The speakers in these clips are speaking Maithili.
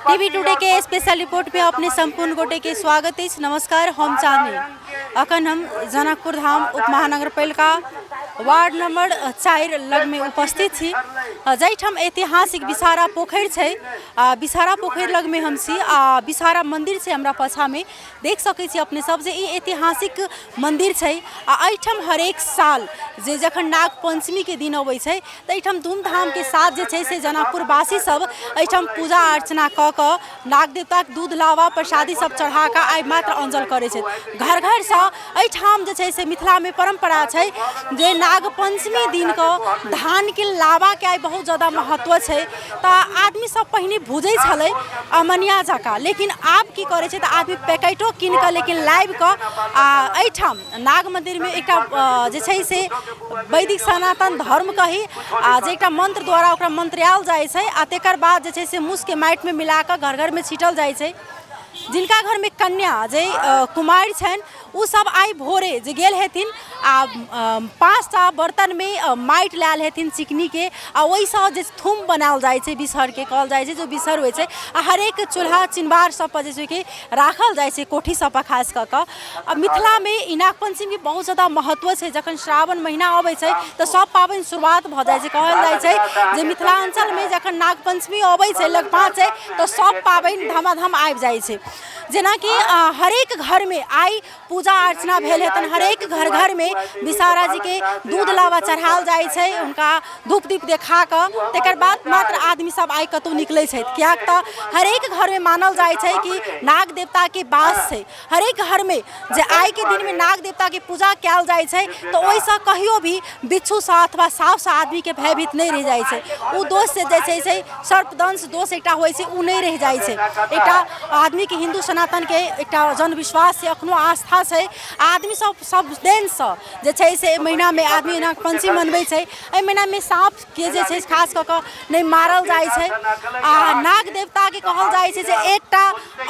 टीवी टुडे के स्पेशल रिपोर्ट में अपने संपूर्ण गोटे के स्वागत अछि। नमस्कार, हम चांदनी। अखन हम जनकपुर धाम उप महानगर पालिका वार्ड नंबर 4 लग में उपस्थित छी, जाहिठाम ऐतिहासिक विषहारा पोखरि छै। आ विषहारा पोखरि लग में हम छी आ विषहारा मंदिर छै हमरा पाछा में। देख सकै छी अपने सब जे ई ऐतिहासिक मंदिर छै आ एहिठाम हरेक साल जे जखन नाग पंचमी के दिन अबै छै तऽ एहिठाम धूमधाम के साथ जे छै से जनकपुरवासी सब एहिठाम पूजा अर्चना कऽ कऽ नाग देवताके दूध लावा प्रसादी सब चढ़ा कऽ आइ मात्र अंजल करै छथि। घर घरसँ एहिठाम जे छै से मिथिलामे परम्परा छै जे नाग पंचमी दिन कऽ धानके लावाके आइ बहुत जादा महत्व छै। तऽ आदमी सब पहिने भुजै छलै अमनिया जकाँ, लेकिन आब की करै छै तऽ आदमी पैकेटो कीन कऽ लेकिन लाबि कऽ आ एहिठाम नाग मन्दिरमे एकटा जे छै से वैदिक सनातन धर्म कही आ जे एकटा मन्त्र द्वारा ओकरा मन्त्रायल जाइ छै आ तकर बाद जे छै से मूसके माटिमे मिला कऽ घर घरमे छीटल जाइ छै। जिनका घरमे कन्या जे कुमारि छनि ओ सब आइ भोरे जे गेल हेथिन आ 5टा बर्तनमे माटि लायल हेथिन चिकनीके आ ओहिसँ जे थूम बनायल जाइ छै, बिसहरके कहल जाइ छै, जे बिसहर होइ छै आ हरेक चूल्हा चिनबार सबपर जे छै कि राखल जाइ छै, कोठी सबपर खास कऽ कऽ। आ मिथिलामे ई नागपञ्चमीके बहुत जादा महत्व छै। जखन श्रावण महीना अबै छै तऽ सब पाबनि शुरुआत भऽ जाइ छै। कहल जाइ छै जे मिथिलाञ्चलमे जखन नागपञ्चमी अबै छै, लगपाँच छै, तऽ सब पाबनि धमाधम आबि जाइ छै। जेनाकि हरेक घरमे आइ पूजा अर्चना भेल हेतनि, हरेक घर घरमे विषहारा जीके दूध लावा चढ़ायल जाइ छै, हुनका धूप दीप देखा कऽ तकर बाद मात्र आदमी सब आइ कतहु निकलै छथि, किएक तऽ हरेक घरमे मानल जाइ छै कि नाग देवताके वास छै। हरेक घरमे जे आइके दिनमे नाग देवताके पूजा कयल जाइ छै तऽ ओहिसँ कहियो भी बिच्छूसँ अथवा साँपसँ आदमीके भयभीत नहि रहि जाइ छै। ओ दोषसँ जे छै से सर्पदंश दोष एकटा होइ छै, ओ नहि रहि जाइ छै। एकटा आदमीके हिन्दू सनातनके एकटा जनविश्वास छै, एखनो आस्था छै। आदमी सब सब दिनसँ जे छै से एहि महिनामे आदमी नागपञ्चमी मनबै छै। एहि महिनामे साँपके जे छै खास कऽ कऽ नहि मारल जाइ छै आ नाग देवताके कहल जाइ छै जे एकटा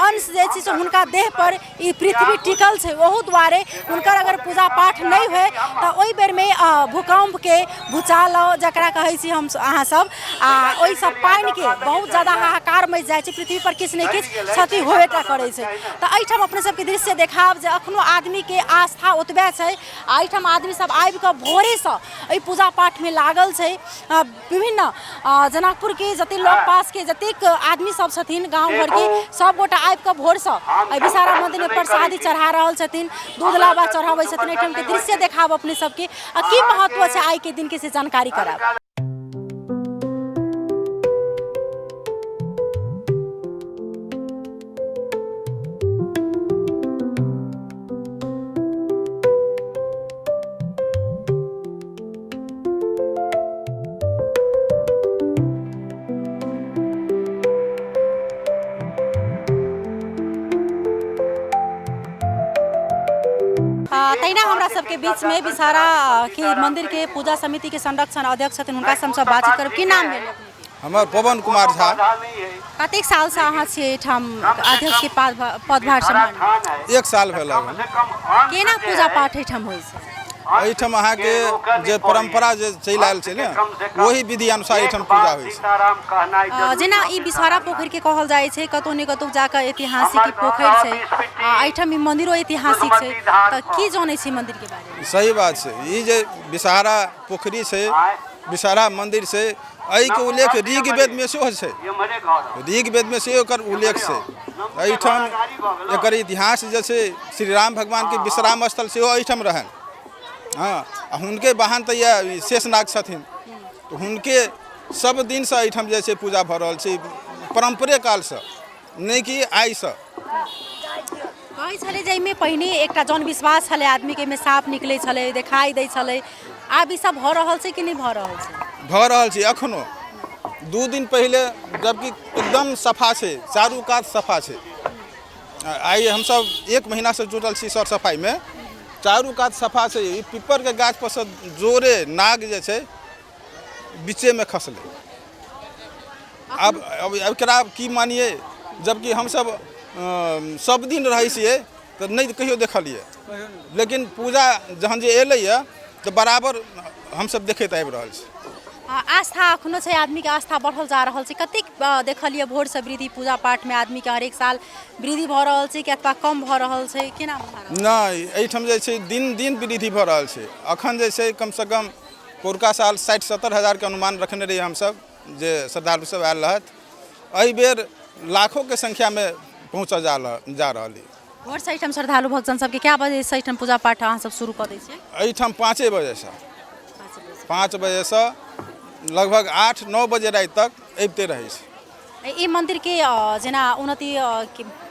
अंश जे छै से हुनका देहपर ई पृथ्वी टिकल छै, ओहू दुआरे हुनकर अगर पूजा पाठ नहि होइ तऽ ओहि बेरमे भूकम्पके भूचाल जकरा कहै छी हम अहाँ सब, आ ओहिसँ पानिके बहुत जादा हाहाकार मचि जाइ छै, पृथ्वीपर किछु ने किछु क्षति होबे टा करै छै। तऽ एहिठाम अपने सबके दृश्य देखायब जे एखनो आदमीके आस्था ओतबे छै आ एहिठाम आदमी सब आबिकऽ भोरेसँ एहि पूजा पाठमे लागल छै। विभिन्न जनकपुरके जतेक लग पासके जतेक आदमी सब छथिन गाँव घरके सब गोटा आबि कऽ भोरसँ एहि विषहारा मन्दिरमे प्रसादी चढ़ा रहल छथिन, दूध लावा चढ़ाबै छथिन। एहिठामके दृश्य देखाब अपने सबके आ की महत्व छै आइके दिनके से जानकारी करायब। तहिना हमरा सबके बीचमे विषहारा के मंदिर के पूजा समिति के संरक्षण अध्यक्ष छथिन, हुनका से हमसब बातचीत करब। की नाम भेल? हमर पवन कुमार झा। कतेक साल से अहाँ छियै एहिठाम अध्यक्ष के पदभार सम्हारने? 1 साल भेल हन। केना पूजा पाठ एहिठाम होइ छै? एहिठाम अहाँके जे परम्परा जे चलि आयल छै ने, ओही विधि अनुसार एहिठाम पूजा होइ छै। जेना ई विषहारा पोखरिके कहल जाइ छै, कतहु ने कतहु जाकऽ ऐतिहासिक ई पोखरि छै आ एहिठाम ई मन्दिरो ऐतिहासिक छै, तऽ की जनै छी मन्दिरके बारेमे? सही बात छै। ई जे विषहारा पोखरि छै, विषहारा मन्दिर छै, एहिके उल्लेख ऋग्वेदमे सेहो छै। ऋग्वेदमे सेहो एकर उल्लेख छै। एहिठाम एकर इतिहास जे छै, श्री राम भगवानके विश्राम स्थल सेहो एहिठाम रहनि। हँ, आ हुनके वाहन तऽ इएह शेषनाग छथिन, तऽ हुनके सब दिनसँ एहिठाम जे छै पूजा भऽ रहल छै परम्परे कालसँ, नहि कि आइसँ। कहै छलै जे एहिमे पहिने एकटा जनविश्वास छलै आदमीके, एहिमे साँप निकलै छलै, देखाइ दै छलै। आब ई सब भऽ रहल छै कि नहि भऽ रहल छै? भऽ रहल छै एखनो। 2 दिन पहिले जबकि एकदम सफा छै, चारू कात सफा छै। आइ हमसब 1 महीनासँ जुटल छी सर सफाइमे, चारू कात सफा छै। ई पिप्परके गाछ पर सँ जोरे नाग जे छै बीचेमे खसलै। आब अब एकरा की मानिए, जबकि हमसब सब दिन रहै छियै तऽ नहि कहियो देखलियै, लेकिन पूजा जहन जे एलैए तऽ बराबर हमसब देखैत आबि रहल छी। आस्था अखनो छै, आदमीके आस्था बढ़ल जा रहल छै। कतेक देखलियै भोरसँ वृद्धि पूजा पाठमे आदमीके हरेक साल वृद्धि भऽ रहल छै कि अथवा कम भऽ रहल छै, केना बुझा रहल? नहि, एहिठाम जे छै दिन दिन वृद्धि भऽ रहल छै। अखन जे छै कमसँ कम पौरका साल 60-70 हजारके अनुमान रखने रहियै हमसब जे श्रद्धालु सब आयल रहथि। एहि बेर लाखोके संख्यामे पहुँचल जा रहल अइ। भोरसँ एहिठाम श्रद्धालु भक्तजन सबके कए बजेसँ एहिठाम पूजा पाठ अहाँ सब शुरू कऽ दै छियै? एहिठाम 5 बजेसँ, 5 बजेसँ लगभग 8-9 बजे राति तक अबिते रहै छै। ई मन्दिरके जेना उन्नति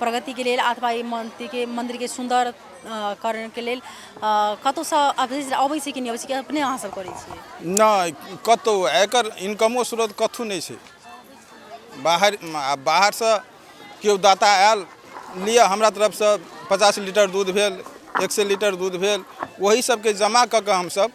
प्रगतिके लेल अथवा ई मन्दिरके सुन्दर करैके लेल कतहुसँ अबै छै कि नहि अबै छै, कि अपने अहाँ सब करै छियै? नहि, कतहु एकर इनकमो स्रोत कतहु नहि छै। बाहरसँ केओ दाता आयल, लिअ हमरा तरफसँ 50 लीटर दूध भेल, 100 लीटर दूध भेल, ओही सबके जमा कऽ कऽ हमसब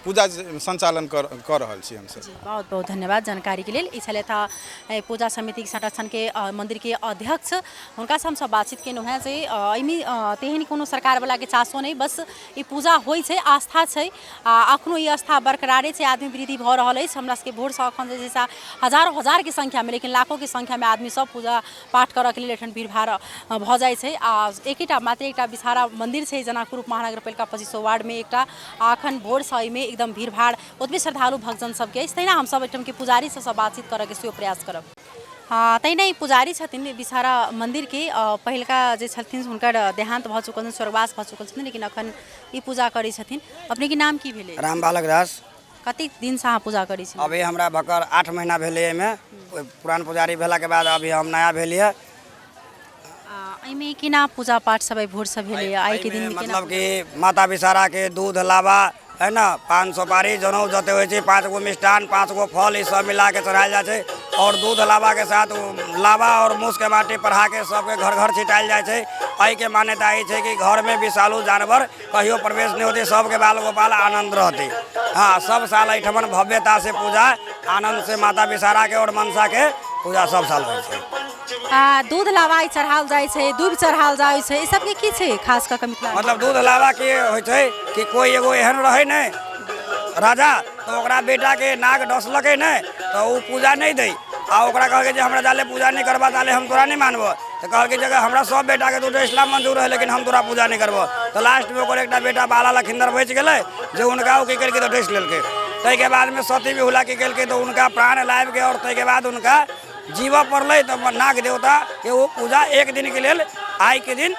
पूजा सञ्चालन कऽ रहल छी हमसब। जी, बहुत बहुत धन्यवाद जानकारीके लेल। ई छलथि हँ पूजा समितिके संरक्षणके मन्दिरके अध्यक्ष, हुनकासँ हमसब बातचीत केलहुँ हेँ जे एहिमे तेहन कोनो सरकारवलाके चासो नहि, बस ई पूजा होइ छै, आस्था छै आ अखनो ई आस्था बरकरारे छै, आदमी वृद्धि भऽ रहल अछि। हमरा सबके भोरसँ अखन जे छै से हजारो हजारके संख्यामे, लेकिन लाखोके संख्यामे आदमी सब पूजा पाठ करऽके लेल एहिठाम भीड़ भाड़ भऽ जाइ छै। आ एकेटा मात्र एकटा विषहारा मन्दिर छै जनकपुर उपमहानगरपालिका 25 वार्डमे एकटा, आ अखन भोरसँ एहिमे एकदम भीड़ भाड़ ओतबे श्रद्धालु भक्तजन सबके अछि। तहिना हमसब एहिठामके पुजारी सबसँ बातचीत करऽके सेहो प्रयास करब। हँ, तहिना ई पुजारी छथिन विषहारा मन्दिरके, पहिलका जे छथिन हुनकर देहान्त भऽ चुकल छनि, स्वर्गवास भऽ चुकल छथिन, लेकिन अखन ई पूजा करै छथिन। अपनेके नाम की भेलै? राम बालक दास। कतेक दिनसँ अहाँ पूजा करै छी? अभी हमरा भकर 8 महीना भेलै एहिमे, ओहि पुरान पुजारी भेलाके बाद अभी हम नया भेलियै। एहिमे केना पूजा पाठ सब आइ भोरसँ भेलैए आइके दिनमे? केना मतलब कि माता विषहाराके दूध लावा है ने, पान सुपारी जनउ जते होइ छै, 5 गो मिष्ठान, 5 गो फल, ई सब मिलाके चढ़ायल जाइ छै। और दूध लावाके साथ लावा और मूसके माटी पढ़ाके सबके घर घर छिटायल जाइ छै। एहिके मान्यता ई छै कि घरमे विषालु जानवर कहियो प्रवेश नहि होतै, सबके बाल गोपाल आनन्द रहतै। हाँ, सब साल एहिठमन भव्यता से पूजा आनन्द से माता विषहाराके और मनसाके पूजा सब साल होइ छै। आ दूध लावा चढ़ाओल जाइ छै, दूध चढ़ाओल जाइ छै, ई सबके की छै खास कऽ के मिथिला? मतलब दूध लावा के होइ छै कि कोइ एगो एहन रहै नहि राजा, तऽ ओकरा बेटाके नाग डसलकै नहि तऽ ओ पूजा नहि दै, आ ओकरा कहलकै जे हमरा जाले पूजा नहि करबा ताले हम तोरा नहि मानबऽ। तऽ कहलकै जे हमरा सब बेटाके तू डसला मंजूर है, लेकिन हम तोरा पूजा नहि करबऽ। तऽ लास्टमे ओकर एकटा बेटा बाला लखिन्दर बचि गेलै, जे हुनका ओ की केलकै तऽ डसि लेलकै। ताहिके बादमे सती बिहुला की केलकै तऽ हुनका प्राण लाबिके आओर ताहिके बाद हुनका जीवऽ पड़लै। तऽ नाग देवताके ओ पूजा एक दिनके लेल आइके दिन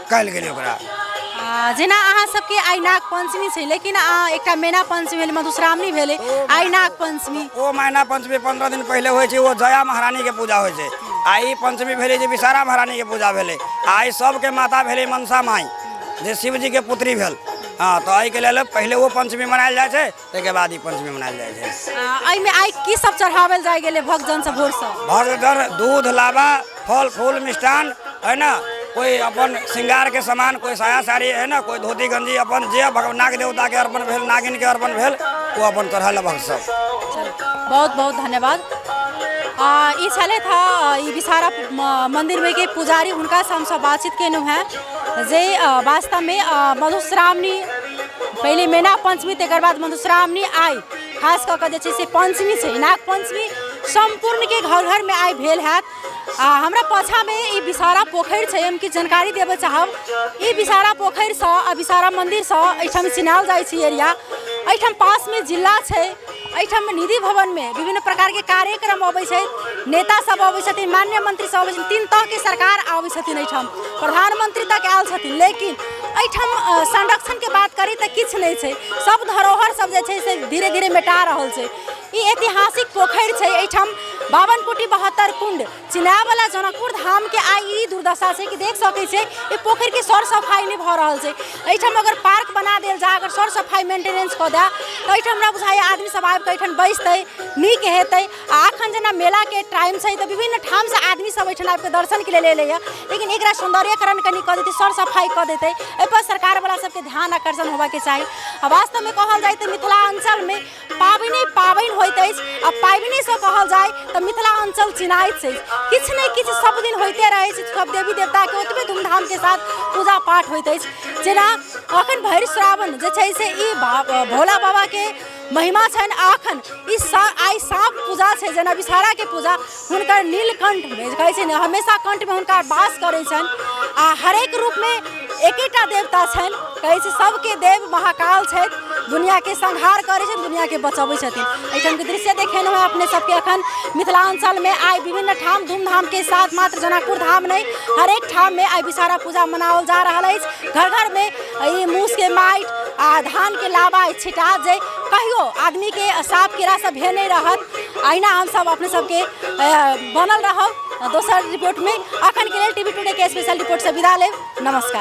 कयल गेलै ओकरा। जेना अहाँ सबके आइ नाग पंचमी छै, लेकिन एकटा मैना पंचमी भेलै, मधुश्रावणी भेलै, आइ नाग पंचमी। ओ मैना पंचमी 15 दिन पहिले होइ छै, ओ जया महारानीके पूजा होइ छै। आ ई पंचमी भेलै जे विषहारा महारानीके पूजा भेलै। आ ई सबके माता भेलै मनसा माइ, जे शिवजीके पुत्री भेल। हाँ, तऽ एहिके लेल पहिले ओ पंचमी मनायल जाइ छै, ताहिके बाद ई पंचमी मनायल जाइ छै। एहिमे आइ की सब चढ़ावल जाइ गेलै भक्तजन सब भोरसँ? भक्तजन दूध लावा फल फूल मिष्ठान है ना, कोई अपन श्रृंगार के सामान, कोई साया साड़ी है ना, कोई धोती गंजी, अपन जे भगवान नाग देवता के अर्पण भेल, नागिन के अर्पण भेल, वो अपन चढ़ायल भक्त सब। चलू, बहुत बहुत धन्यवाद। ई छलथि हँ ई विषहारा मन्दिरमे के पुजारी, हुनकासँ हमसब बातचीत केलहुँ हेँ जे वास्तवमे मधुश्रावणी पहिले मैना पंचमी, तकर बाद मधुश्रावणी, आइ खास कऽ कऽ जे छै से पंचमी छै, नाग पंचमी सम्पूर्णके घर घरमे आइ भेल हैत। आ हमरा पाछामे ई विषहारा पोखरि छै, हम किछु जानकारी देबऽ चाहब। ई विषहारा पोखरिसँ आ विषहारा मन्दिरसँ एहिठाम चिन्हायल जाइ छै एरिया। एहिठाम पासमे जिला छै, एहिठाम निधि भवनमे विभिन्न प्रकारके कार्यक्रम अबै छै, नेता सब अबै छथिन, मान्य मंत्री सब अबै छथिन, 3 तहके सरकार आबै छथिन, एहिठाम प्रधानमंत्री तक आयल छथिन, लेकिन एहिठाम संरक्षणके बात करी तऽ किछु नहि छै। सब धरोहर सब जे छै से धीरे धीरे मेटा रहल छै। ई ऐतिहासिक पोखरि छै, एहिठाम 52 कुटी 72 कुंड चिनावला जनकपुर धामके आइ ई दुर्दशा छै कि देख सकै छियै ई पोखरिके सर सफाइ नहि भऽ रहल छै। एहिठाम अगर पार्क बना देल जाय, अगर सर सफाइ मेंटेनेंस कऽ दए, तऽ एहिठाम हमरा बुझाइए आदमी सब आबिकऽ एहिठाम बैसतै, नीक हेतै। आ अखन जेना मेलाके टाइम छै तऽ विभिन्न ठामसँ आदमी सब एहिठाम आबिकऽ दर्शनके लेल एलैए, लेकिन एकरा सौन्दर्यकरण कनि कऽ देतै, सर सफाइ कऽ देतै, एहिपर सरकारवला सबके ध्यान आकर्षण होबाके चाही। आ वास्तवमे कहल जाय तऽ मिथिलाञ्चलमे पाबनि पाबनि होइत अछि, आ पाबनिसँ कहल जाय तऽ मिथिला अञ्चल चिन्हाइत छै, किछु ने किछु सब दिन होइते रहै छै, सब देवी देवताके ओतबे धूमधामके साथ पूजा पाठ होइत अछि। जेना अखन भरि श्रावण जे छै से ई भोला बाबाके महिमा छनि। आ अखन ई आइ साँप पूजा छै, जेना विषहाराके पूजा हुनकर नीलकंठमे कहै छै ने, हमेशा कंठमे हुनका वास करै छनि। आ हरेक रूपमे एकेटा देवता छनि। कहै छै सबके देव महाकाल छथि, दुनियाके संहार करै छथिन, दुनियाके बचबै छथिन। एहिठामके दृश्य देखेलहुँ हेँ अपने सबके। अखन मिथिलाञ्चलमे आइ विभिन्न ठाम धूमधामके साथ, मात्र जनकपुर धाम नहि, हरेक ठाममे आइ विषहारा पूजा मनाओल जा रहल अछि। घर घरमे ई मूसके माटि आ धानके लाबा छिटा जे कहियो आदमीके साँप कीड़ा सब भेल नहि रहत। अहिना हमसब अपने सबके बनल रहब दोसर रिपोर्टमे। अखनके लेल टीवी टुडे के स्पेशल रिपोर्टसँ विदा लेब। नमस्कार।